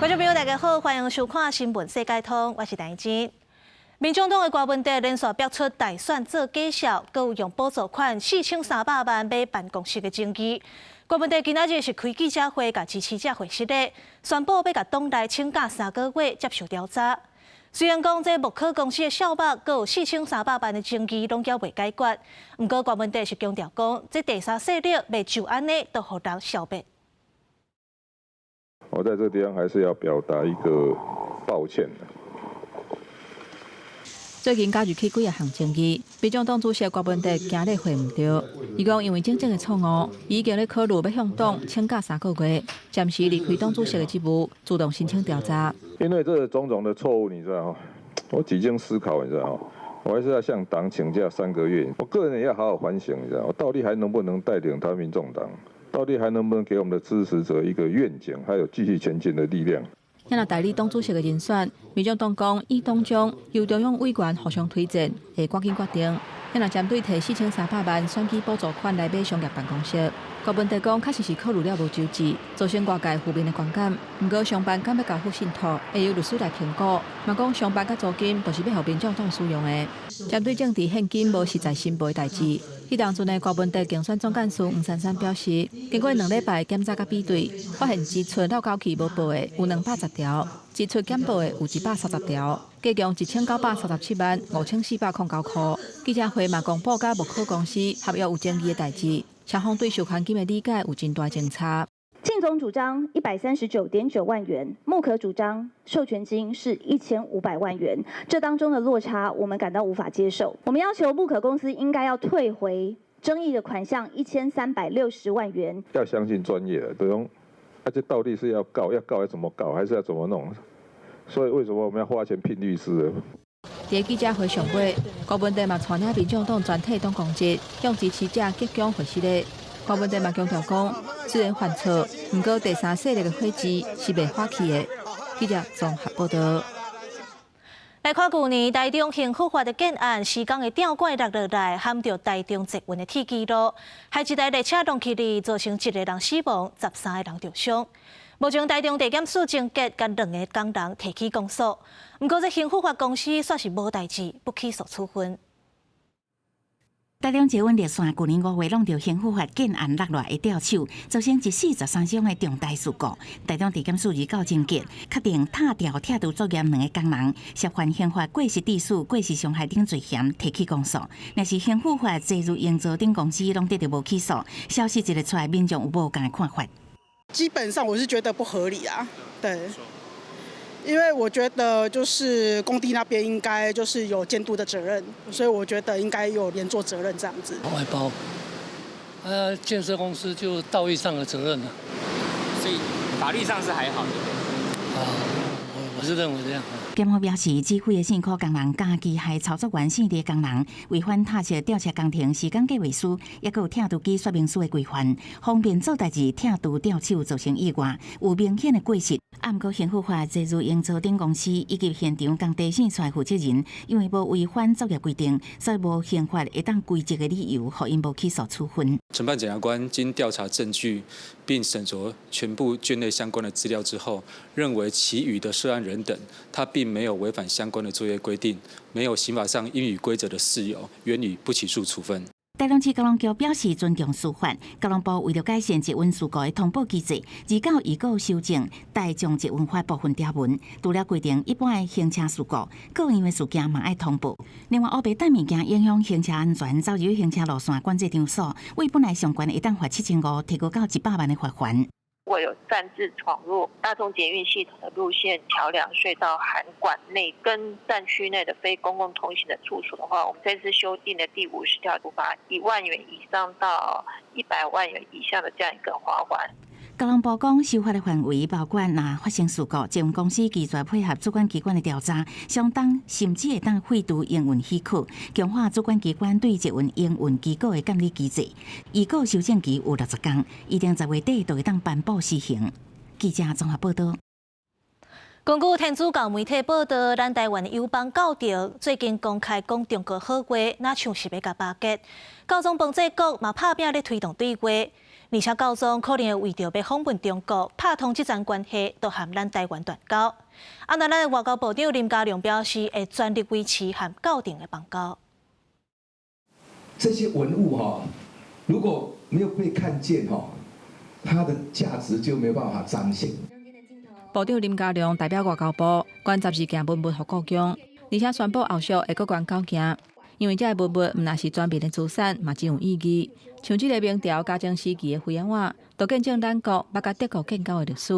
觀眾朋友，大家好，歡迎收看《新聞世界通》，我是陳真。民眾黨的郭文哲連續爆出大選做假數，閣有用補助款4300萬買辦公室的爭議。郭文哲今仔日是開記者會，共支持者會失禮，宣布欲共黨內請假3個月接受調查。雖然講這木可公司的數目，閣有四千三百萬的爭議攏猶未解決，毋過郭文哲是強調講，這第三勢力袂就按呢就予人消滅。我在這個地方還是要表達一個抱歉。最近加入去幾個項爭議，民眾黨主席郭文哲驚咧回毋著。伊講因為種種的錯誤，已經咧考慮欲向黨請假三個月，暫時離開黨主席的職務，主動申請調查。因為這種種的錯誤，你知道嗎？我幾經思考，你知道嗎？我還是要向黨請假三個月。我個人也要好好反省，你知道，我到底還能不能帶領台灣民眾黨？到底還能不能給我們的支持者一個願景，還有繼續前進的力量？若代理黨主席的人選，民眾黨講以黨章由中央委員互相推薦，會趕緊決定。若針對提4300萬選舉補助款來買商業辦公室，郭文哲講確實是考慮了無周至，造成外界負面的觀感。毋過上班敢欲交付信託，會由律師來評估。嘛講上班佮租金都是欲予民眾黨使用的。針對政治獻金無實在申報的代誌，彼當陣的郭文哲競選總幹事黃珊珊表示，經過2禮拜檢查佮比對，發現支出漏交去無報的有210條，支出減報的有130條，加共1937萬5409塊。記者會嘛公布佮木可公司合約有爭議的代誌，雙方對授權金的理解有真大爭差。靳總主張139.9萬元，木可主張授權金是1500萬元，這當中的落差我們感到無法接受。我們要求木可公司應該要退回爭議的款項1360萬元。要相信專業的，對講，啊，這到底是要告，要告要怎麼告，還是要怎麼弄？所以為什麼我們要花錢聘律師？佇記者會上尾，郭文哲嘛帶領民眾黨全體黨公職向支持者鞠躬回失禮。郭文哲嘛強調講，雖然犯錯，毋過第三勢力的火舌是袂化去的。記者綜合報道。來看舊年台中興福發的建案，施工的吊管落落來，撼著台中捷運的鐵支路，害一台列車撞起來，造成一個人死亡，13個人受傷。目前台中地檢署偵結共兩个工人提起公訴，毋過這興福發公司煞是無代誌，不起訴處分。台中捷運熱線舊年5月挵著興富發建案落來的吊手，造成一死十三傷的重大事故。台中地檢署二九偵結，確定塔吊拆除作業兩个工人涉犯刑法過失致死、過失傷害等罪嫌，提起公訴。若是興富發、濟如營造等公司攏得著無起訴，消息一个出來，民眾有無仝的看法。基本上我是覺得不合理啊，對，因為我覺得就是工地那邊應該就是有監督的責任，所以我覺得應該有連坐責任這樣子。外包，建設公司就道義上的責任了，所以法律上是還好，對不對？啊，我是認為這樣。檢方表示，指揮的線箍工人、佮機械操作員四个工人違反塔式吊車工程施工計劃書，抑閣有拆除機說明書的規範，方便做代誌拆除吊手造成意外，有明顯的過失。啊，毋過興富發、濟如營造等公司以及現場工地線出負責人，因為無違反作業規定，所以無刑法會當歸責的理由，予𪜶無起訴處分。承辦檢察官經調查證據並審酌全部卷內相關的資料之後，認為其餘的涉案人等，他並沒有違反相關的作業規定，沒有刑法上應予歸責的事由，原予不起訴處分。台中市交通局表示尊重司法，交通部為著改善捷運事故的通報機制，二九預告修正大眾捷運法部分條文，除了規定一般的行車事故，各樣的事件嘛愛通報。另外，烏白擲物件影響行車安全，走入行車路線管制場所，對本來上懸會當罰7500，提高到100萬的罰鍰。如果有擅自闖入大眾捷運系統的路線、橋梁、隧道、涵管內跟站區內的非公共通行的處所的話，我們這次修訂的第50條，處罰1萬元以上到100萬元以下的這樣一個罰鍰。交通部講，修法的範圍包括若發生事故，捷運公司拒絕配合主管機關的調查，相當甚至會當廢除營運許可，強化主管機關對捷運營運機構的監理機制。預告修正期有60天，預定10月底就會當頒布施行。記者綜合報道。根據天主教媒體報道，咱台灣的友邦教廷最近公開講中國好話，若像是欲共巴結。教宗方濟各嘛拍拚咧推動對話。而且教宗可能會為著欲訪問中國，拍通這層關係，都和咱台灣斷交。啊，那咱的外交部長林佳龍表示，會全力維持和教廷的邦交。這些文物哈，如果沒有被看見哈，它的價值就沒有辦法彰顯。部長林佳龍代表外交部捐12件文物予故宮，而且宣布後續會閣捐九件，因為這个文物毋但是全民的資產，嘛真有意義。像這个明朝嘉靖時期的飛仔碗，都見證咱國捌佮德國建交的歷史。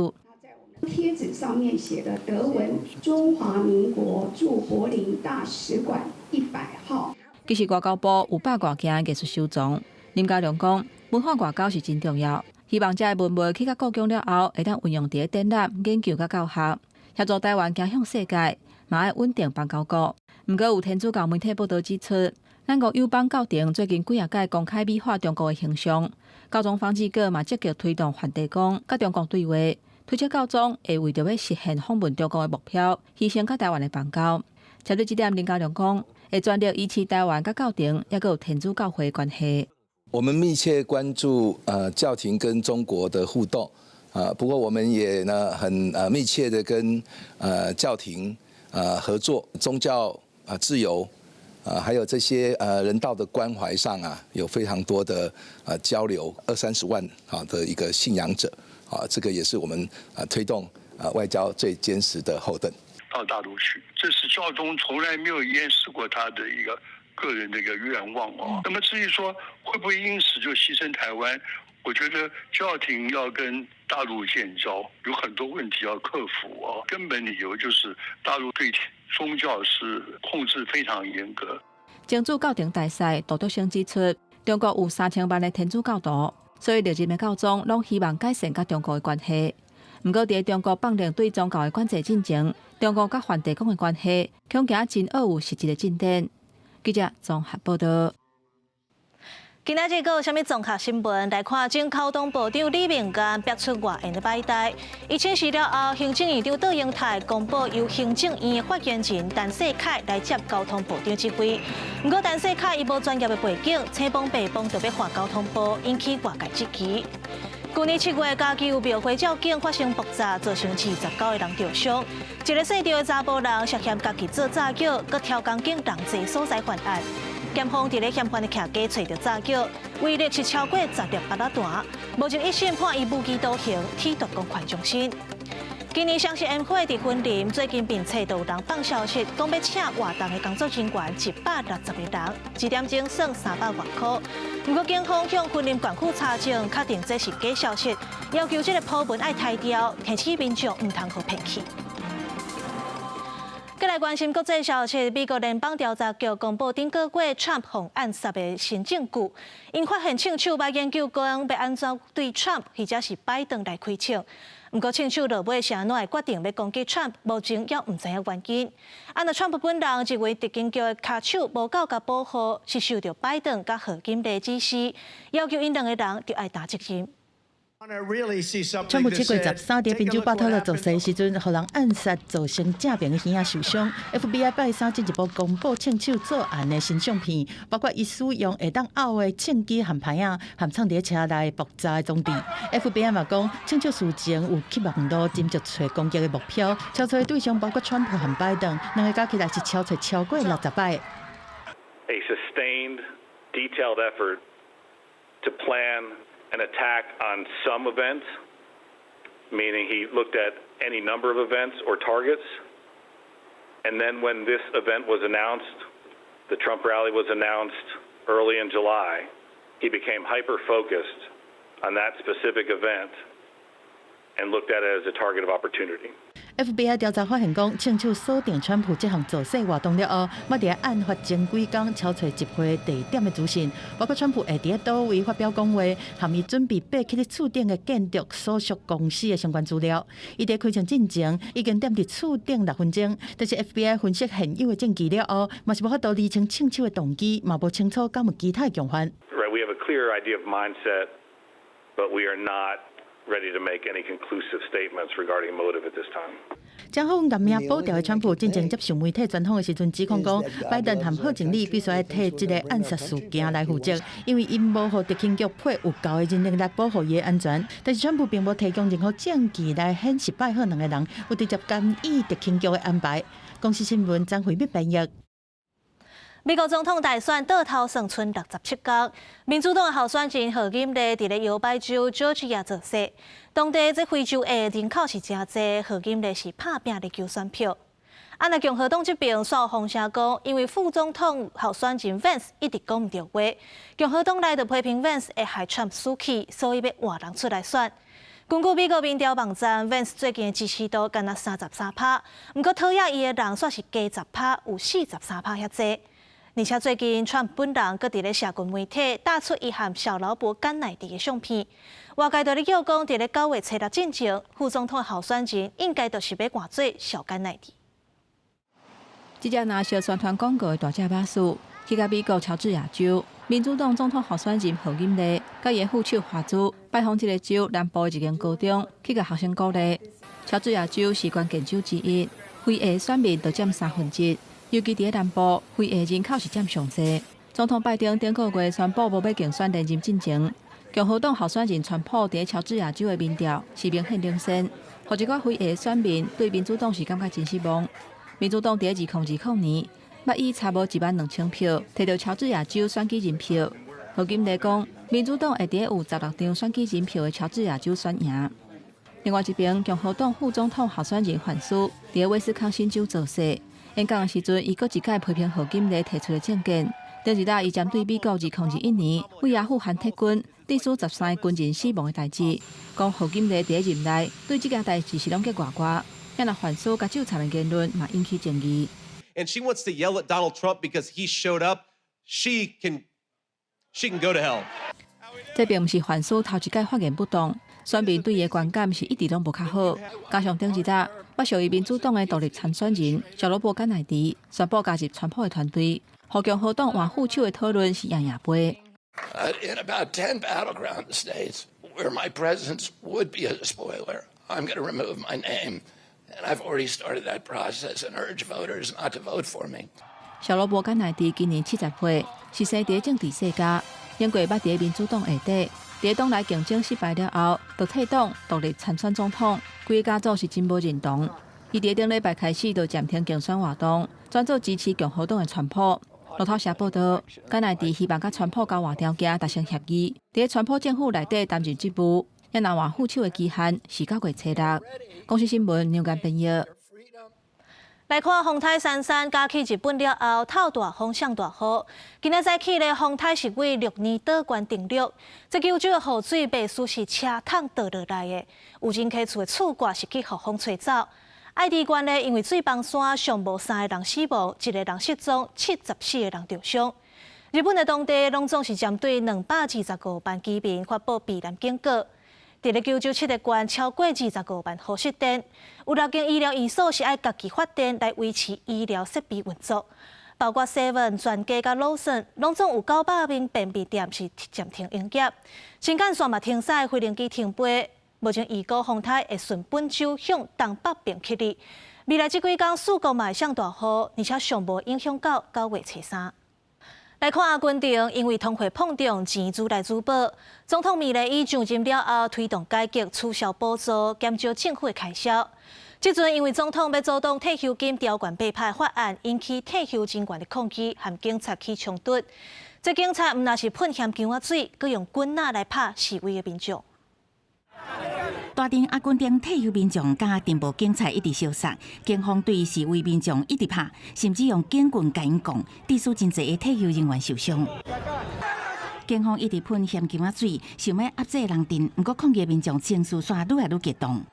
貼紙上面寫的德文“中華民國駐柏林大使館100號”。其實外交部有百外件藝術收藏。林佳龍講，文化外交是真重要，希望這个文物去到故宮了後，會當運用佇咧展覽、研究佮教學，協助台灣走向世界，嘛愛穩定邦交國。毋過有天主教媒體報導指出，咱國友邦教廷最近幾仔擺公開美化中國的形象，教宗方濟各嘛積極推動梵蒂岡佮中國對話，推測教宗會為著欲實現訪問中國的目標，犧牲佮台灣的邦交。針對這點，林佳龍講，會全力維持台灣佮教廷，抑閣有天主教會的關係。我們密切關注教廷跟中國的互動，啊，不過我們也呢很密切的跟教廷合作，宗教啊自由啊，還有這些人道的關懷上啊，有非常多的交流，二三十萬啊的一個信仰者啊，這個也是我們推動外交最堅實的後盾。到大陸去，這是教宗從來沒有掩飾過他的一個個人的一個願望哦。那麼至於說會不會因此就犧牲台灣，我覺得教廷要跟大陸建交，有很多問題要克服哦。根本理由就是大陸對宗教是控制非常嚴格。前駐教廷大使杜篤生指出，中國有3000萬的天主教徒，所以歷任的教宗攏希望改善佮中國的關係。毋過，佇中國放任對宗教的管制進前，中國佮梵蒂岡的關係恐驚真會有實質的進展。記者綜合報導。今仔日閣有啥物綜合新聞來看？前交通部長李明翰爆出外緣的擺代，伊請辭了後，行政院長卓榮泰公布由行政院的發言人陳世凱來接交通部長職位。毋過陳世凱伊無專業的背景，青幫白幫就欲換交通部，引起外界質疑。舊年7月，嘉義有廟會醮警發生爆炸，造成29個人著傷。一个姓趙的查埔人涉嫌家己做炸藥，閣挑工警人濟所在犯案。檢方佇咧嫌犯的徛家揣著炸藥，威力是超過10粒芭樂彈。目前一審判伊無期徒刑，褫奪公權終身。今年雙十煙火佇雲林，最近並冊都有人放消息，講欲請活動的工作人員160個人，一點鐘算300外箍。毋過警方向雲林縣府查證，確定這是假消息，要求這个鋪文愛刣掉，提醒民眾毋通予騙去。閣來關心國際消息，美國聯邦調查局公布頂個月川普予暗殺的新證據，𪜶發現槍手欲研究講欲按怎對川普或者是拜登來開槍。毋過槍手落尾是按怎會決定欲攻擊川普，目前猶毋知影原因。啊，若川普本人認為特勤局的跤手無夠共保護，是受著拜登佮賀錦麗指示，要求𪜶兩个人著愛擔責任。川普7月13佇賓州巴特勒造勢時陣，予人暗殺造成正爿的耳仔受傷。FBI 拜三進一步公布槍手作案的新相片，包括伊使用會當拗的槍支和牌仔，和藏佇車內爆炸的裝置。FBI 嘛講，槍手事前有去網路斟酌揣攻擊的目標，敲揣的對象包括川普和拜登，兩个加起來是敲揣超過60擺。 A sustained, detailed effort to plan an attack on some event, meaning he looked at any number of events or targets. And then when this event was announced, the Trump rally was announced early in July, he became hyper focused on that specific event and looked at it as a target of opportunity. FBI 調查發現講，槍手鎖定川普這項造勢活動了後，嘛佇案發前幾工敲揣集會地點的資訊，包括川普會佇佗位發表講話，和伊準備爬去咧厝頂的建築所屬公司的相關資料。伊佇開槍進前已經踮佇厝頂6分鐘，但是 FBI 分析現有的證據了後，嘛是無法度釐清槍手的動機，嘛無清楚敢有其他的共犯。 Right, we have a clear idea of mindset, but we are not ready to make any conclusive statements regarding motive at this time. 正好暗暝保調的川普進前接受媒體專訪的時陣，指控講拜登和賀錦麗必須愛替這個暗殺事件來負責，因為𪜶無予特勤局配有夠的人力來保護伊的安全。但是川普並無提供任何證據來顯示拜賀兩個人有直接干預特勤局的安排。公視新聞張惠敏編譯。美國總統大選倒頭算賰67工，民主黨的候選人賀錦麗佇咧搖擺州喬治亞造勢，當地這非洲裔人口是誠濟，賀錦麗是拍拚咧求選票。啊，若共和黨這邊煞風聲講，因為副總統候選人 Vance 一直講毋著話，共和黨內就批評 Vance 會害川普輸去，所以欲換人出來選。根據美國民調網站，Vance 最近的支持度干焦33趴，毋過討厭伊的人煞是加10趴，有43趴遐濟。而且最近，川普本人閣佇咧社群媒體打出伊和小勞勃甘乃迪的相片，外界就咧叫講，佇咧9月初6進前，副總統候選人應該就是欲換做小甘乃迪。這隻藍色宣傳廣告的大隻馬謖，去到美國喬治亞州，民主黨總統候選人賀錦麗，佮伊的副手華茲拜訪這个州南部的一間高中，去共學生鼓勵。喬治亞州是關鍵州之一，非裔選民就佔1/3。尤其佇南部，非裔人口是佔上濟。總統拜登頂個月宣布無欲競選連任進前，共和黨候選人川普佇喬治亞州的民調是明顯領先，予一寡非裔選民對民主黨是感覺真失望。民主黨佇2020年，捌以差無1萬2千票摕著喬治亞州選舉人票。賀錦麗講，民主黨會佇有16張選舉人票的喬治亞州選贏。另外一邊，共和黨副總統候選人范斯佇威斯康辛州造勢。演講的時陣，伊閣一擺批評賀錦麗提出的政見。頂一日，伊針對美國2021年對阿富汗撤軍，致使13个軍人死亡的代誌，講賀錦麗佇任內對這件代誌是攏結外外。若范斯共糾纏的言論嘛引起爭議。 And she wants to yell at Donald Trump because he showed up. She can go to hell. 這並毋是范斯頭一擺發言不當，選民對伊的觀感是一直攏無較好。加上頂一日，不屬於民主黨的獨立參選人小羅伯甘乃迪宣布加入川普的團隊，予共和黨換副手的討論是樣樣飛。 In about 10 battleground states where my presence would be a spoiler, I'm going to remove my name. And I've already started that process and urge voters not to vote for me. 小羅伯甘乃迪今年70歲，是生佇政治世家，英國捌佇民主黨下底，佇黨內競爭失敗了後，就退黨獨立參選總統，規个家族是真無認同。伊佇頂禮拜開始就暫停競選活動，轉做支持共和黨的川普。路透社報道，甘乃迪希望佮川普交換條件達成協議，佇川普政府內底擔任職務，也若換副手的期限是9月初6。公視新聞梁間編譯。來看風颱珊珊加去日本了後，透大風上大雨。今仔早起咧，風颱是對鹿兒島縣登陸，這九州的雨水袂輸是車桶倒落來的，有真溪厝的厝蓋是去予風吹走。愛知縣咧，因為水崩山上無三个人死亡，一个人失蹤，74个人著傷。日本的當地攏總是針對225萬居民發布避難警告。佇咧九州七个縣，超過25萬戶失電，有六間醫療院所是愛家己發電來維持醫療設備運作，包括 Seven、全家佮羅森，攏總有900間便利店是暫停營業。新幹線嘛停駛，飛行機停飛。目前預估風颱會順本州向東北邊去哩。未來這幾工四國嘛會上大雨，而且上無影響到9月初3。來看阿根廷，因為通貨膨脹，錢愈來愈薄。總統米雷伊上任了後，推動改革，取消補助，減少政府的開銷。這陣因為總統欲阻擋退休金調懸8趴法案，引起退休人員的抗議，和警察起衝突。這警察毋但是噴鹹薑仔水，閣用棍仔來拍示威的民眾。大陣阿根廷退休民眾佮鎮暴警察一直相殺，警方對示威民眾一直拍，甚至用警棍共𪜶摃，致使真濟个退休人員受傷。警方一直噴鹹薑仔水，想欲壓制人陣，毋過抗議民眾情緒煞愈來愈激動。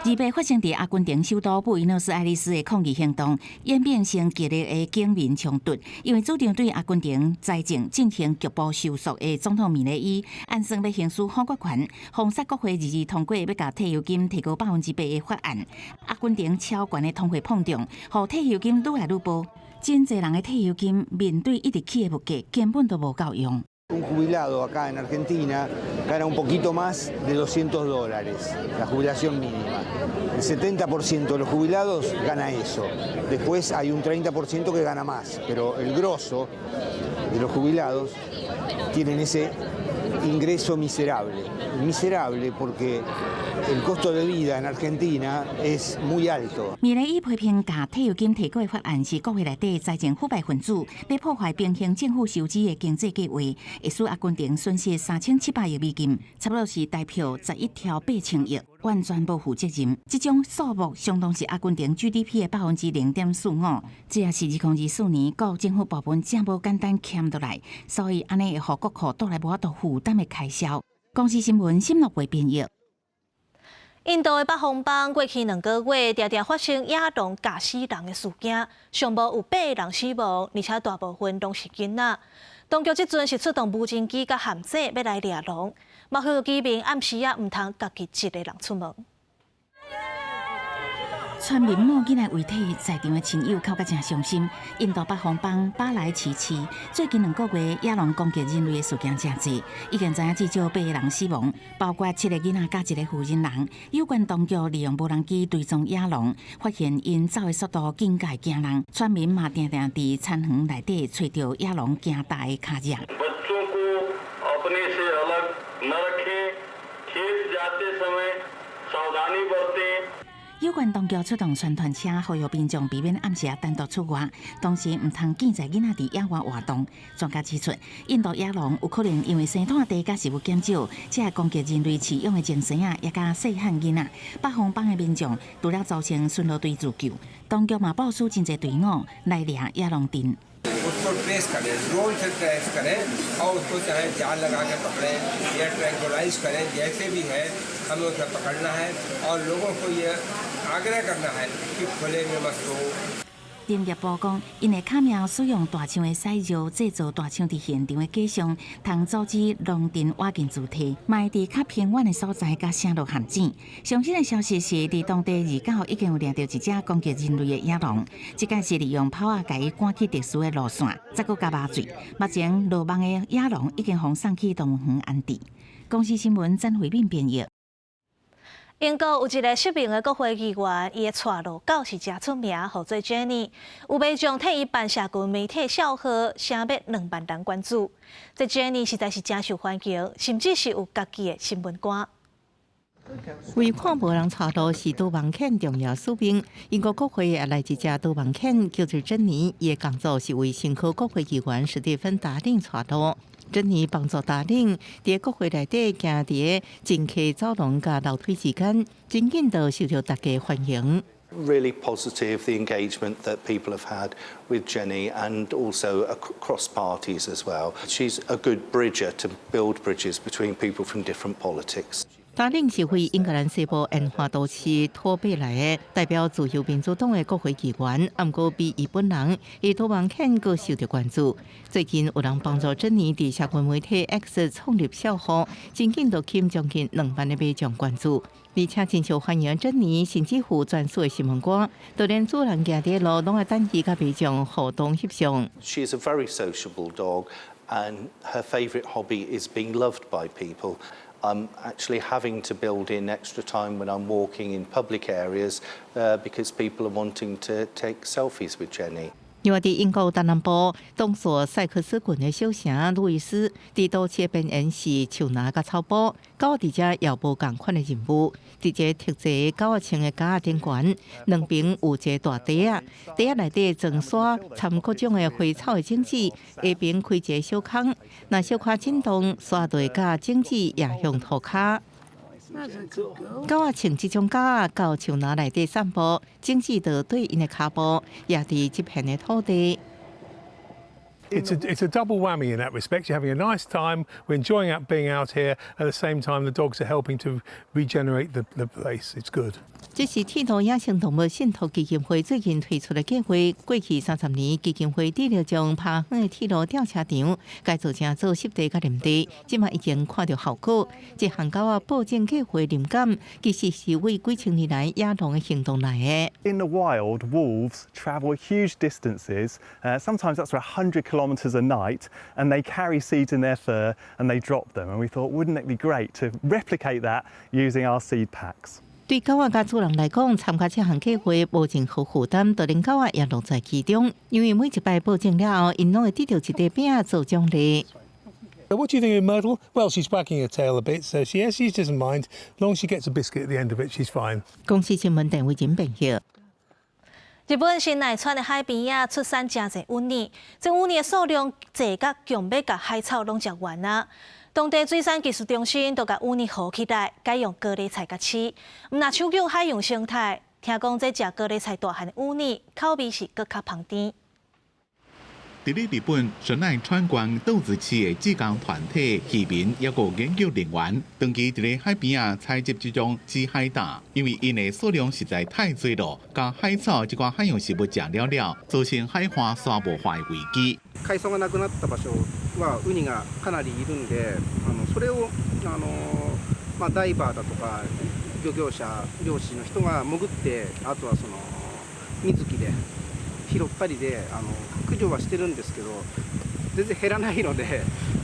2八發生佇阿根廷首都布宜諾斯艾利斯的抗議行動，演變成激烈的警民衝突。因為主張對阿根廷財政進行局部收縮的總統米雷伊，按算欲行使否決權，封殺國會2二通過欲共退休金提高8%的法案。阿根廷超懸的通貨膨脹，予退休金愈來愈薄，真濟人的退休金面對一直起的物價，根本都無夠用。Un jubilado acá en Argentina gana un poquito más de 200 dólares, la jubilación mínima. El 70% de los jubilados gana eso. Después hay un 30% que gana más, pero el grosso de los jubilados tienen ese ingreso miserable. Miserable porque el costo de vida en Argentina es muy alto。米雷伊批評共退休金提高的法案是國會內底財政腐敗分子，欲破壞平衡政府收支的經濟計劃，會使阿根廷損失3700億美金，差不多是台票11兆8千億，完全無負責任。這種數目相當是阿根廷 GDP 的0.45%，這也是2024年各政府部門真無簡單簽落來，所以按呢會予國庫帶來無法度負擔的開銷。公視新聞新樂會編譯。印度的北方邦過去2個月，定定發生野狼咬死人的事件，上無有八個人死亡，而且大部分攏是囡仔。當局這陣是出動無人機佮陷阱，欲來掠狼。嘛呼籲居民暗時仔毋通家己一個人出門。村民母囡仔遺體在場的親友哭甲誠傷心。印度北方邦巴萊奇市最近2個月野狼攻擊人類的事件誠濟，已經知影至少八個人死亡，包括七個囡仔佮一個婦人人。有關當局利用無人機追蹤野狼，發現𪜶走的速度更加驚人。村民嘛定定佇田園內底揣著野狼行踏的跤跡。 बच्चों को अपने से अलग न रखें, खेत जाते समय सावधानी बरतें。有關當局出動宣傳車，呼籲民眾避免暗時單獨出外，同時毋通見載囡仔佇野外活動。專家指出，印度野狼有可能因為生湠地佮食物減少，才會攻擊人類飼養的精牲仔，抑佮細漢囡仔。北方邦的民眾除了組成巡邏隊自救，當局嘛部署真濟隊伍來掠野狼陣。 उसको ट्रेस करें, ड्रोन से ट्रेस करें और उसको चाहे जाल लगा के पकड़ें या ट्रैंकुलाइज करें, जैसे भी है हमें उसे पकड़ना है और लोगों को ये आग्रह करना है कि खुले में मत सो। 林業部講，𪜶會巧妙使用大象的屎尿製造大象佇現場的假象，通阻止狼陣倚近屍體，嘛會佇較偏遠的所在共設落陷阱。上新的消息是，佇當地29號已經有掠著一隻攻擊人類的野狼，這擺是利用炮仔共伊趕去特殊的路線，再閣加麻醉。目前落網的野狼已經予送去動物園安置。公視新聞曾慧敏編譯。英國有一个失明的國會議員，伊的帶路狗是誠出名，號做 Jenny。有民眾替伊辦社群媒體帳號，聲欲2萬人關注。這 Jenny 實在是誠受歡迎，甚至是有家己的新聞官。為看無人帶路是導盲犬重要使命。英國國會也來一隻導盲犬，叫做珍妮，伊的工作是為辛苦國會議員史蒂芬達令帶路。珍妮幫助達令佇國會內底行佇政客走廊佮樓梯之間，真緊就受著大家歡迎。 Really positive, the engagement that people have had with Jenny and also across parties as well. She's a good bridger to build bridges between people from different politics. 達令是位英格蘭西部沿海都市托貝來的代表自由民主黨的國會議員，毋過比伊本人，伊導盲犬閣受著關注。最近有人幫助珍妮佇社群媒體 X 創立帳號，真緊就吸引將近2萬的民眾關注，而且真受歡迎。珍妮甚至赴專屬的新聞官，就連主人行佇路攏愛等伊佮民眾互動翕相。 She is a very sociable dog, and her favourite hobby is being loved by people. I'm actually having to build in extra time when I'm walking in public areas because people are wanting to take selfies with Jenny. 另外，佇英國東南部東索塞克斯郡的小城路易斯，佇都市邊緣是樹林佮草埔，狗佇遮也無仝款的任務。佇這個特製狗仔穿的架仔頂懸，兩邊有一个大袋仔，袋仔內底裝沙摻各種的花草的種子，下邊開一个小空，若小可震動，沙就會佮種子壓向塗跤。狗仔穿這種架仔到樹林內底散步，種子就對𪜶的跤步壓佇這片的土地。 It's a double whammy in that respect. You're having a nice time, we're enjoying being out here. At the same time, the dogs are helping to regenerate the place. It's good. 這是鐵路野生動物信託基金會最近推出的計劃。過去30年，基金會致力將拍荒的鐵路吊車場改造成做濕地佮林地，這馬已經看著效果。這項狗仔播種計劃靈感，其實是為幾千年來野狼的行動來的。 In the wild, wolves travel huge distances, sometimes up to 100 kilometers. kilometres a night, and they carry seeds in their fur and they drop them. And we thought, wouldn't it be great to replicate that using our seed packs? 對狗仔佮主人來講，參加這項計劃無任何負擔，就連狗仔也樂在其中。因為每一擺播種了後，𪜶攏會得著一塊餅做獎勵。 What do you think of Myrtle? Well, she's wagging her tail a bit, so she doesn't mind. As long as she gets a biscuit at the end of it, she's fine. 公視新聞陳偉仁編譯。日本神奈川的海邊仔出產誠濟ウニ，這ウニ的數量濟甲強欲共海草攏食完啊！當地水產技術中心都共ウニ好起來，改用高麗菜共飼，毋但搶救海洋生態。聽講這食高麗菜大漢的ウニ，口味是閣較芳甜。佇咧日本神奈川縣豆子市的志工團體漁民抑閣研究人員，長期佇咧海邊仔採集這種紫海膽，因為𪜶的數量實在太濟了，共海草這寡海洋生物食了了，造成海岸沙漠化的危機。海藻がなくなった場所はウニがかなりいるんで、それをまあダイバーだとか漁業者、漁師の人が潜って、あとはその水木で拾ったりで駆除はしてるんですけど、全然減らないので、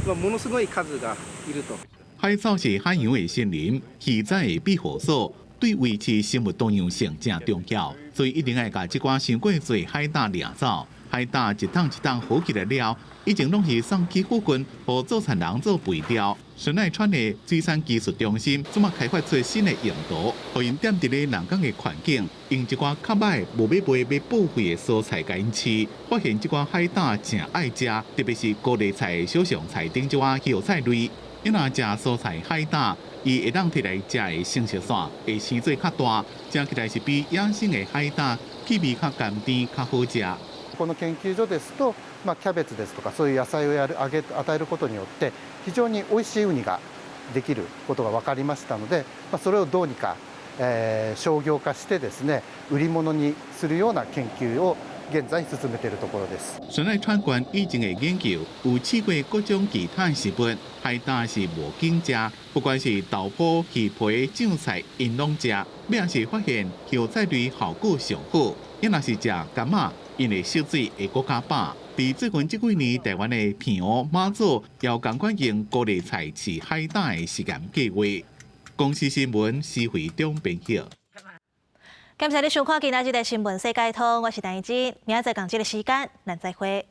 まあものすごい数がいると。海草是海洋的森林，魚仔的庇護所，對維持生物多樣性誠重要，所以一定愛共這寡傷過濟海膽掠走。海膽一桶一桶好起來了，以前攏是送去附近，予做田人做肥料。神奈川的水產技術中心，這馬開發出新的用途，予𪜶踮佇咧人工的環境，用一寡較䆀無欲賣欲報廢的蔬菜共𪜶飼，發現這寡海膽誠愛食，特別是高麗菜、小蕶菜等這寡葉菜類。伊若食蔬菜海膽，伊會當提來食的生食線會生做較大，食起來是比野生的海膽氣味較甘甜、較好食。この研究所ですと、まあ、キャベツですとかそういう野菜をやるあげ与えることによって非常に美味しいウニができることが分かりましたので、まあ、それをどうにか、商業化してですね売り物にするような研究を現在進めているところです。神奈川縣以前的研究有試過各種其他食物，海膽是無緊食，不管是豆腐、魚皮、醬菜，𪜶攏食。尾仔是發現葉菜類效果上好，伊若是食柑仔，𪜶的食水會閣較飽。佇最近這幾年，台灣的澎湖、馬祖也有仝款用高麗菜飼海膽的實驗計劃。公視新聞施惠中編譯。感謝你收看今仔日的新聞世界通，我是陳怡之，明仔載仝這个時間，咱再會。